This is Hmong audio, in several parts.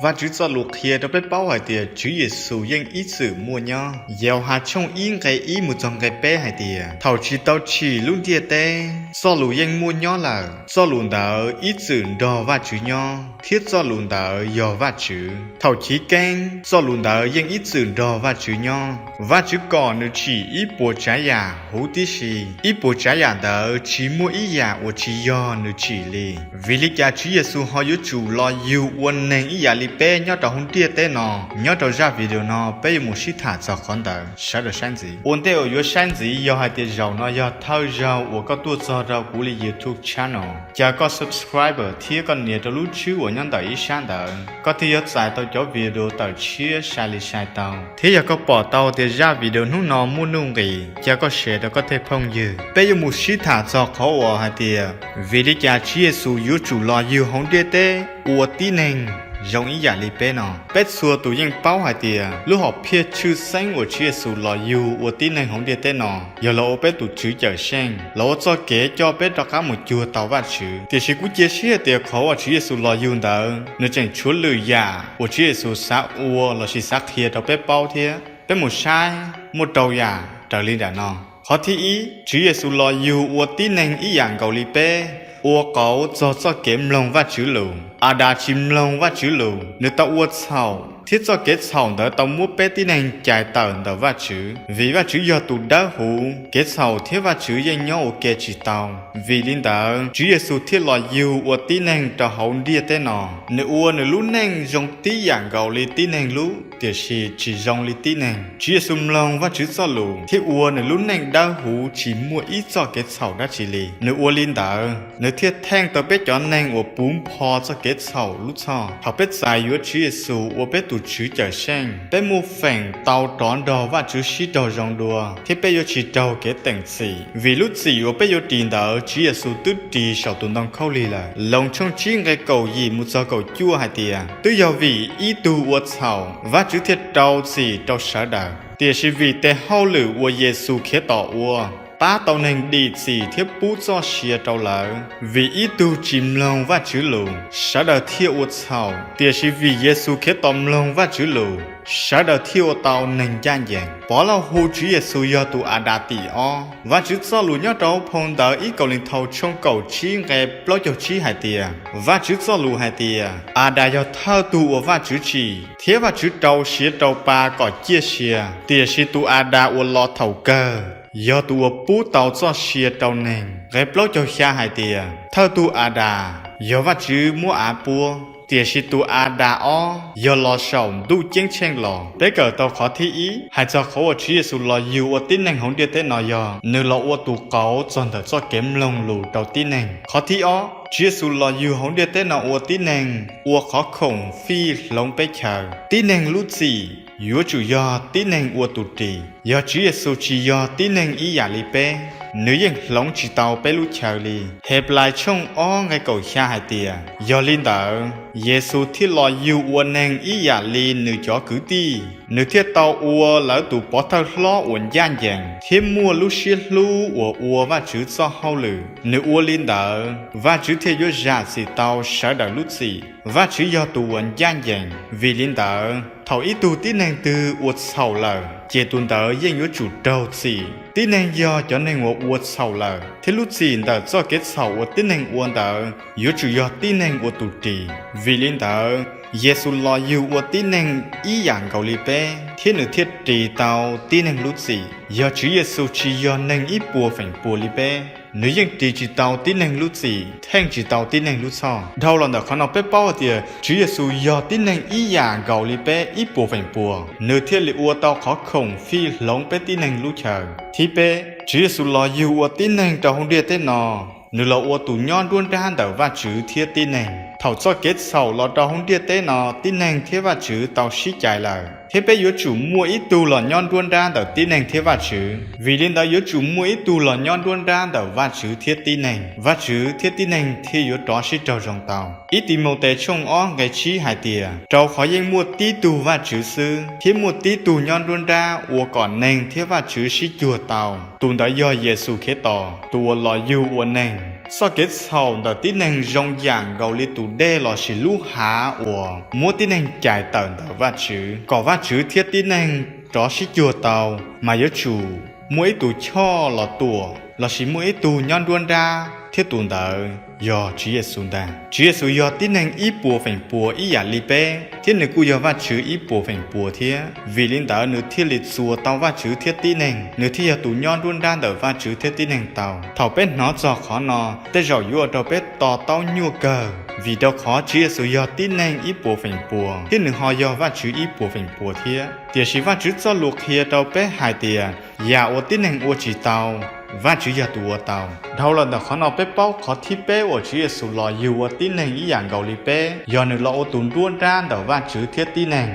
Vajtswv txoj lus qhia rau peb paub hais tias Tswv Yexus yeej ib txwm muaj nyob. Yauhas tshooj ib nqe ib mus txog nqe peb hais tias, thaum tsis tau tsim lub ntiaj teb, txoj lus yeej muaj nyob lawm. Txoj lus ntawd ib txwm nrog Vajtswv nyob, thiab txoj lus ntawd yog Vajtswv. Thaum chiv keeb, txoj lus ntawd yeej ib txwm nrog Vajtswv nyob. Vajtswv kom nws tsim ib puas tsav yam huv tib si, ib puas tsav yam ntawd tsis muaj ib yam uas tsis yog nws tsim li. Vim li cas Tswv Yexus ho yuav tsum los yug ua neeg ib yam li peb nyob rau hauv ntiaj teb no? Nyob rau zaj video no peb yuav mus sib tham txog qhov ntawd, sawv daws saib ntxiv. Ua ntej uas yuav saib ntxiv, yog hais tias zaum no yog thawj zaug uas koj tuaj txog rau kuv li YouTube channel, cia koj subscribe thiab koj nias rau lub tswb uas nyob ntawm ib sab ntawd, koj thiaj yuav txais tau cov video tawm tshiab sai li sai tau. Thiab yog koj pom tau tias zaj video hnub no muaj nuj nqis, cia koj share rau koj tej phooj ywg. Peb yuav mus sib tham txog qhov uas hais tias, vim li cas Tswv Yexus yuav tsum los yug hauv ntiaj teb ua tib neeg zoo ib yam li peb no? Peb txhua tus yeej paub hais tias lub hom phiaj tshwj xeeb uas Tswv Yexus los yug ua tib neeg hauv ntiaj teb no yog los ua peb tus Tswv Cawmseej, los ua txoj kev coj peb rov qab mus cuag tau Vajtswv. Tiam sis kuv cia siab tias qhov uas Tswv Yexus los yug ntawd, nws tseem tshuav lwm yam uas Tswv Yexus xav ua lossis xav qhia rau peb paub thiab. Peb mus saib, muaj rau yam raws li nram no. Qhov thib ib, Tswv Yexus los yug ua tib neeg ib yam nkaus li peb, ua qauv txog txoj kev mloog Vajtswv lus. Adas tsis mloog Vajtswv lus, nws tau ua txhaum, thiab txoj kev txhaum ntawd tau muab peb tib neeg cais tawm ntawm Vajtswv. Vim Vajtswv yog tus dawb huv, kev txhaum thiab Vajtswv yeej nyob ua ke tsis tau. Vim li ntawd, Tswv Yexus thiaj los yug ua tib neeg rau hauv ntiaj teb no. Nws ua nws lub neej zoo tib yam nkaus li tib neeg lub, tiam sis tsis zoo li tib neeg. Tswv Yexus mloog Vajtswv txoj lus thiab ua nws lub neej dawb huv tsis muaj ib txoj kev txhaum dab tsi li. Nws ua li ntawd, nws thiaj theej tau peb cov neeg uas puv npo txoj kev txhaum lub txhoj. Thaum peb txais yuav Tswv Yexus ua peb tus Tswv Cawmseej, peb muaj feem tau rov nrog Vajtswv sib raug zoo dua, thiab peb yuav tsis raug kev teem txim. Vim lub txim uas peb yuav ris ntawd Tswv Yexus twb ris saum tus ntoo khaub lig lawm. Loos tshooj tsib nqe kaum yim mus txog kaum cuaj hais tias, twb yog vim ib tug ua txhaum, Vajtswv thiaj rau txim rau sawv daws. Tiam sis vim tes hauj lwm uas Yexus Khetos ua, pab tau neeg dim txim thiab pub txoj sia rau lawv. Vim ib tug tsis mloog Vajtswv lus, sawv daws thiaj ua txhaum. Tiam sis vim Yexus Khetos mloog Vajtswv lus, sawv daws thiaj ua tau neeg ncaj ncees. Pov Lauj hu Tswv Yexus yog tus Adas tim ob. Vajtswv txoj lus nyob rau hauv phau ntawv ib Kauleethaus tshooj kaum tsib nqe plaub caug tsib hais tias, Vajtswv txoj lus hais tias, Adas yog thawj tug uas Vajtswv tsim, thiab Vajtswv rau siav rau pa kom ciaj sia. Tiam sis tus Adas uas los thaum kawg yog tus uas pub tau txoj sia rau neeg. Nqe plaub caug xya hais tias, thawj tug Adas yog Vajtswv muab av puab, tiam sis tus Adas ob yog los saum ntuj ceeb tsheej los. Peb kawm tau qhov thib ib hais txog qhov uas Tswv Yexus los yug ua tib neeg hauv ntiaj teb no yog nws los ua tus qauv txog ntawm txoj kev mloog lus rau tib neeg. Qhov thib ob, Tswv Yexus los yug hauv ntiaj teb no ua tib neeg, ua qhov khoom fij hloov peb chaw. Tib neeg lub txim yuav tsum yog tib neeg ua tus ris. Yog Tswv Yexus tsis yog tib neeg ib yam li peb, nws yeej hloov tsis tau peb lub chaw li. Henplais tshooj ob nqe kaum xya hais tias, yog li ntawd, Yexus thiaj los yug ua neeg ib yam li nws cov kwv tij. Nws thiaj tau ua lawv tus pov thawj hlob uas ncaj ncees thiab muaj lub siab hlub uas ua Vajtswv txoj hauj lwm. Nws ua li ntawd, Vajtswv thiaj yuav zam txim tau sawv daws lub txim. Vajtswv yog tus uas ncaj ncees. Vim li ntawd, thaum ib tug tib neeg twg ua txhaum lawm, ces tus ntawd yeej yuav tsum raug txim. Tib neeg yog cov neeg uas ua txhaum lawm, thiab lub txim ntawm txoj kev txhaum uas tib neeg ua ntawd yuav tsum yog tib neeg ua tus ris. Vim li ntawd, Yexus los yug ua tib neeg ib yam nkaus li peb, thiab nws thiaj ris tau tib neeg lub txim. Yog Tswv Yexus tsis yog neeg ib puas feem pua li peb, nws yeej ris tsis tau tib neeg lub txim, theej tsis tau tib neeg lub txhoj. Dhau los ntawm qhov no peb paub hais tias Tswv Yexus yog tib neeg ib yam nkaus li peb ib puas feem pua, nws thiaj li ua tau qhov khoom fij hloov peb tib neeg lub chaw. Thib peb, Tswv Yexus los yug ua tib neeg rau hauv ntiaj teb no. Nws los ua tus nyob nruab nrab ntawm Vajtswv thiab tib neeg. Thaum txoj kev txhaum los rau hauv ntiaj teb no, tib neeg thiab Vajtswv tau sib cais lawm, thiab peb yuav tsum muaj ib tug los nyob nruab nrab ntawm tib neeg thiab Vajtswv. Vim li ntawd yuav tsum muaj ib tug los nyob nruab nrab ntawm Vajtswv thiab tib neeg, Vajtswv thiab tib neeg thiaj yuav rov sib raug zoo tau. Ib Timautes tshooj ob nqe tsib hais tias, rau qhov yeej muaj tib tug Vajtswv xwb, thiab muaj tib tug nyob nruab nrab ua kom neeg thiab Vajtswv sib cuag tau. Tus ntawd yog Yexus Khetos, tus uas los yug ua neeg. Txoj kev txhaum ntawm tib neeg zoo yam nkaus li tus dej lossis lub hav uas muab tib neeg cais tawm ntawm Vajtswv. Kom Vajtswv thiab tib neeg rov sib cuag tau, mas yuav tsum muaj ib tus choj los tuam lossis muaj ib tug nyob nruab nrab thiab tus ntawd yog Tswv Yexus ntag. Tswv Yexus yog tib neeg ib puas feem pua ib yam li peb thiab nws kuj yog Vajtswv ib puas feem pua thiab. Vim li ntawd nws thiaj li txuas tau Vajtswv thiab tib neeg, nws thiaj yog tus nyob nruab nrab ntawm Vajtswv thiab tib neeg tau. Thaum peb hnov txog qhov no, tej zaum yuav ua rau peb to taub nyuaj kawg, vim rau qhov Tswv Yexus yog tib neeg ib puas feem pua thiab nws ho yog Vajtswv ib puas feem pua thiab. Tiam sis Vajtswv txoj lus qhia rau peb hais tias yam uas tib neeg ua tsis tau, Vajtswv yog tus ua tau. Dhau los ntawm qhov no peb paub qhov thib peb uas Tswv Yexus los yug ua tib neeg ib yam nkaus li peb yog nws los ua tus nruab nrab ntawm Vajtswv thiab tib neeg.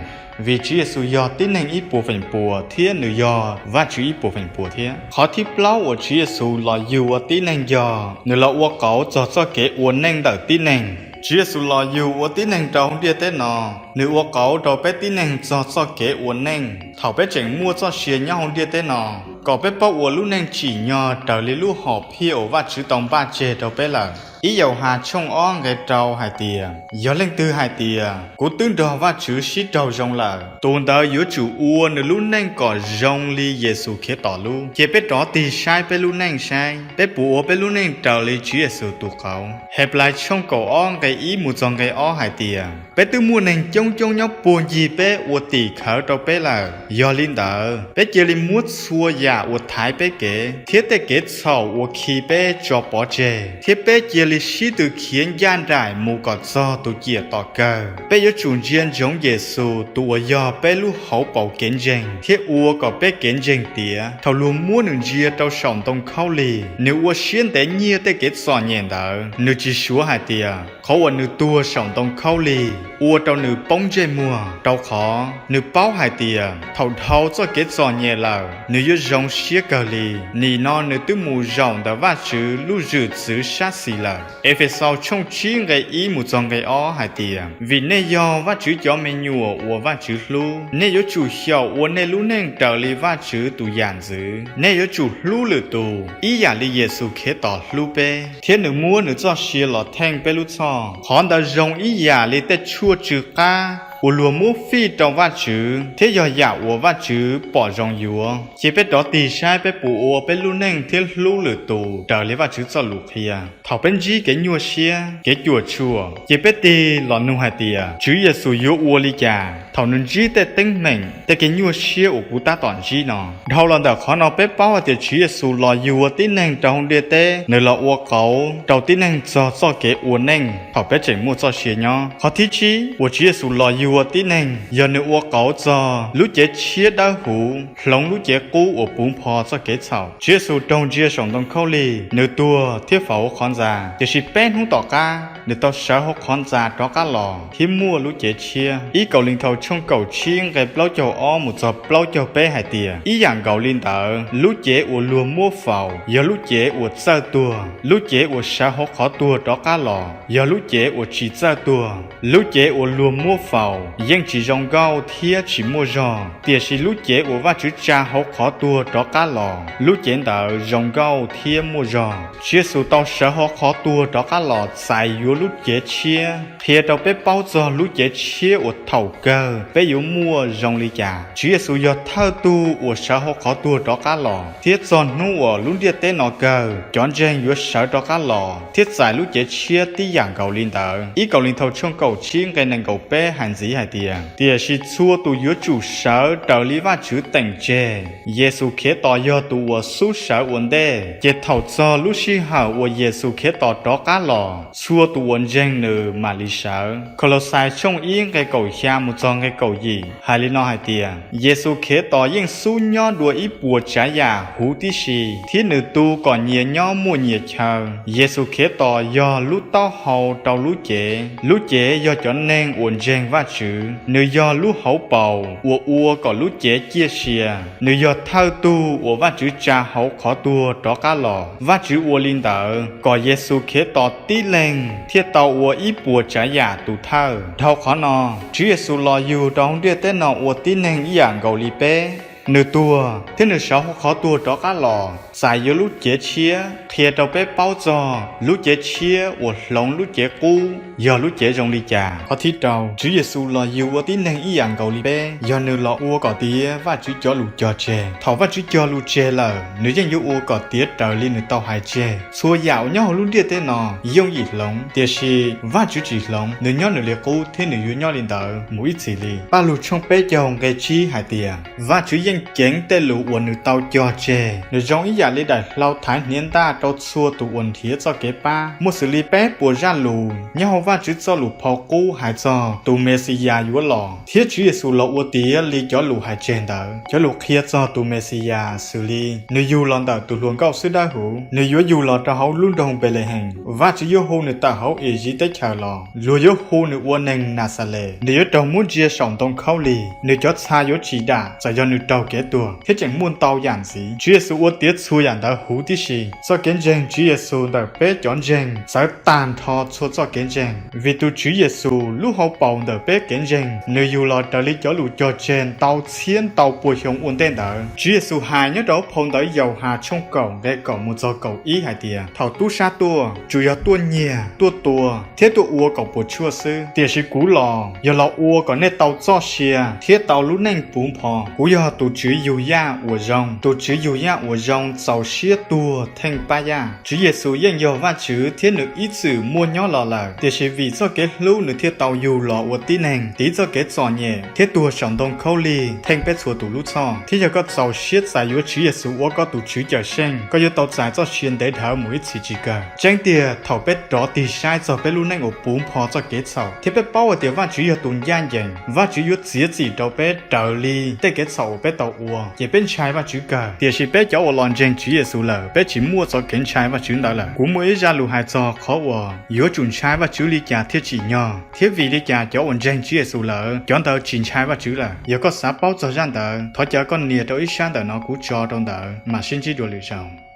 Vim Tswv Yexus yog tib neeg ib puas feem pua thiab nws yog Vajtswv ib puas feem pua thiab. Qhov thib plaub uas Tswv Yexus los yug ua tib neeg yog nws los ua qauv txog txoj kev ua neej ntawm tib neeg. Tswv Yexus los yug ua tib neeg rau hauv ntiaj teb no, nws ua qauv rau peb tib neeg txog txoj kev ua neej. Thaum peb tseem muaj txoj sia nyob hauv ntiaj teb no, kom peb paub ua lub neej tsim nyog raws li lub hom phiaj uas Vajtswv tau npaj tseg rau peb lawm. Ib Yauhas tshooj ob nqe rau hais tias, yog leej twg hais tias kuv twb nrog Vajtswv sib raug zoo lawm, tus ntawd yuav tsum ua nws lub neej kom zoo li Yexus Khetos lub. Cia peb rov tig saib peb lub neej saib peb puas ua peb lub neej raws li Tswv Yexus tus qauv. Henplais tshooj kaum ob nqe ib mus txog nqe ob hais tias, peb twb muaj neeg coob coob nyob puag ncig peb ua tim khawv rau peb lawm. Yog li ntawd peb cia li muab txhua yam uas thaiv peb kev thiab tej kev txhaum uas khi peb tso pov tseg, thiab peb cia li sib tw khiav ncaj nraim mus kom txog tus ciam tom kawg. Peb yuav tsum ntsia ntsoov Yexus tus uas yog peb lub hauv paus kev ntseeg thiab ua kom peb kev ntseeg tiav. Thaum luag muab nws ntsia rau saum ntoo khaub lig, nws ua siab ntev nyiaj tej kev txom nyem ntawd, nws tsis suav hais tias qhov uas nws tuag saum ntoo khaub lig ua rau nws poob ntsej muag, rau qhov nws paub hais tias thaum dhau txoj kev txom nyem lawm, nws yuav zoo siab kawg li. Nim no nws twb mus zaum ntawm Vajtswv lub zwm txwv sab xis lawm. Efexaus tshooj tsib nqe ib mus txog nqe ob hais tias, vim nej yog Vajtswv cov me nyuam uas Vajtswv hlub, nej yuav tsum xyaum ua nej lub neej raws li Vajtswv tus yam ntxwv. Nej yuav tsum hlub lwm tus ib yam li Yexus Khetos hlub peb thiab nws muab nws txoj sia los theej peb lub txhoj. Qhov ntawd zoo ib yam li tej tshuaj tsw qab uas luag muab fij rau Vajtswv thiab yog yam uas Vajtswv pom zoo yuav. Cia peb rov tig saib peb puas ua peb lub neej thiab hlub lwm tus raws li Vajtswv txoj lus qhia. Thaum peb ntsib kev nyuaj siab, kev cuam tshuam, cia peb tig los nug hais tias, Tswv Yexus yuav ua li cas thaum nws ntsib tej teeb meem, tej kev nyuaj siab uas kuv tab tom ntsib no? Dhau los ntawm qhov no peb paub hais tias Tswv Yexus los yug ua tib neeg rau hauv ntiaj teb, nws los ua qauv rau tib neeg txog txoj kev ua neej thaum peb tseem muaj txoj sia nyob. Qhov thib tsib uas Tswv Yexus los yug ua tib neeg yog nws ua qauv txog lub cev tshiab dawb huv hloov lub cev qub uas puv npo txoj kev txhaum. Tswv Yexus raug ntsia saum ntoo khaub lig, nws tuag thiab faus hauv qhov ntxa, tiam sis peb hnub tom qab nws tau sawv hauv qhov ntxa rov qab los thiab muaj lub cev tshiab. Ib Kauleethaus tshooj kaum tsib nqe plaub caug ob mus txog plaub caug peb hais tias, ib yam nkaus li ntawd, lub cev uas luag muab faus yog lub cev uas txawj tuag. Lub cev uas sawv hauv qhov tuag rov qab los yog lub cev uas tsis txawj tuag. Lub cev uas luag muab faus yeej tsis zoo nkauj thiab tsis muaj zog, tiam sis lub cev uas Vajtswv tsa hauv qhov tuag rov qab los, lub cev ntawd zoo nkauj thiab muaj zog. Tswv Yexus tau sawv hauv qhov tuag rov qab los txais yuav lub cev tshiab, qhia rau peb paub txog lub cev tshiab uas thaum kawg peb yuav muaj zoo li cas. Tswv Yexus yog thawj tug uas sawv hauv qhov tuag rov qab los, thiab txog hnub uas lub ntiaj teb no kawg, cov ntseeg yuav sawv rov qab los thiab txais lub cev tshiab tib yam nkaus li ntawd. Ib Kauleethaus tshooj kaum tsib nqe nees nkaum peb hais ntxiv hais tias, tiam sis txhua tus yuav tsum sawv raws li Vajtswv teem tseg Yexus Khetos yog tus uas xub sawv ua ntej, ces thaum txog lub sij hawm uas Yexus Khetos rov qab los, txhua tus uas ntseeg nws mam li sawv. Kaulauxais tshooj ib nqe kaum xya mus txog nqe kaum yim hais li no hais tias, Yexus Khetos yeej xub nyob dua ib puas tsav yam huv tib si, thiab nws tu kom nyias nyob muaj nyias chaw. Yexus Khetos yog lub taub hau rau lub cev, lub cev yog cov neeg uas ntseeg Vajtswv. Nws yog lub hauv paus uas ua kom lub cev ciaj sia. Nws yog thawj tug uas Vajtswv tsa hauv qhov tuag rov qab los. Vajtswv ua li ntawd kom Yexus Khetos tib leeg thiaj tau ua ib puas tsav yam tus thawj. Dhau qhov no, Tswv Yexus los yug rau hauv ntiaj teb no ua tib neeg ib yam nkaus li peb, Nws tuag thiab nws sawv hauv qhov tuag rov qab los, txais yuav lub cev tshiab qhia rau peb paub txog lub cev tshiab uas hloov lub cev qub yog lub cev zoo li cas. Qhov thib rau, Tswv Yexus los yug ua tib neeg ib yam nkaus li peb, yog nws los ua kom tiav Vajtswv cov lus cog tseg. Thaum Vajtswv cog lus tseg lawm, nws yeej yuav ua kom tiav raws li nws tau hais tseg. Txhua yam uas nyob hauv lub ntiaj teb no yooj yim hloov, tiam sis Vajtswv tsis hloov, nws nyob nws li qub thiab nws yuav nyob li ntawd mus ib txhis li. Pajlug tshooj peb caug nqe tsib hais tias, Vajtswv yeej ceev tej lus uas nws tau cog tseg. Nws zoo ib yam li daim hlau thaiv hniav ntaj rau txhua tus uas nrhiav txoj kev pab. Muaj xws li peb puas zaj lus nyob hauv Vajtswv Txojlus phau qub hais txog tus Mexiyas yuav los, thiab Tswv Yexus los ua tiav li cov lus hais tseg ntawd. Cov lus qhia txog tus Mexiyas xws li: Nws yug los ntawm tus hluas nkauj xwb dawb huv, nws yuav yug los rau hauv lub nroog Npelehees, Vajtswv yuav hu nws tawm hauv Iziv teb chaws los, luag yuav hu nws ua neeg Naxales, nws yuav raug muab ntsia saum ntoo khaub lig, nws cov txha yuav tsim dam txawm yog nws raug kev tuag, thiab tseem muaj ntau yam ntxiv. Tswv Yexus ua tiav txhua yam ntawd huv tib si. Txoj kev ntseeg Tswv Yexus ntawm peb cov ntseeg txawv tag nrho txhua txoj kev ntseeg, vim tus Tswv Yexus lub hauv paus ntawm peb kev ntseeg, nws yug los raws li cov lus cog tseg ntau txhiab ntau pua xyoo ua ntej ntawd. Tswv Yexus hais nyob rau hauv phau ntawv Yauhas tshooj kaum nqe kaum mus txog kaum ib hais tias, Thaum tub sab tuaj, tsuas yog tuaj nyiag, tuaj tua, thiab tuaj ua kom puas tsuaj xwb, tiam sis kuv los yog los ua kom nej tau txoj sia thiab tau lub neej puv npho. Kuv yog tus tswv yug yaj uas zoo, tus tswv yug yaj uas zoo txaus siab tuag theej pab yaj. Tswv Yexus yeej yog Vajtswv thiab nws ib txwm muaj nyob los lawm, tiam sis vim txoj kev hlub nws thiaj tau yug los ua tib neeg, tiv txoj kev txom nyem thiab tuag saum ntoo khaub lig theej peb txhua tus lub txhoj. Thiab yog koj txaus siab txais yuav Tswv Yexus ua koj tus Tswv Cawmseej, koj yuav tau txais txoj sia ntev dhawv mus ib txhis tsis kawg. Tseeb tiag, thaum peb rov tig saib txog peb lub neej uas puv npho txoj kev txhaum thiab peb paub hais tias Vajtswv yog tus ncaj ncees, Vajtswv yuav txiav txim rau peb raws li tej kev txhaum uas peb tau ua, ces peb ntshai Vajtswv kawg. Tiam sis peb cov uas los ntseeg Tswv Yexus lawm, peb tsis muaj txoj kev ntshai Vajtswv ntawd lawm. Kuv muaj ib zaj lus hais txog qhov uas yuav tsum ntshai Vajtswv li cas thiaj tsim nyog, thiab vim li cas cov uas ntseeg Tswv Yexus lawm, cov ntawd tsis ntshai Vajtswv lawm. Yog koj xav paub txog zaj ntawd, thov caw koj nias rau ib sab ntawm no kuv tso rau ntawd, mam sib ntsib dua lwm zaus.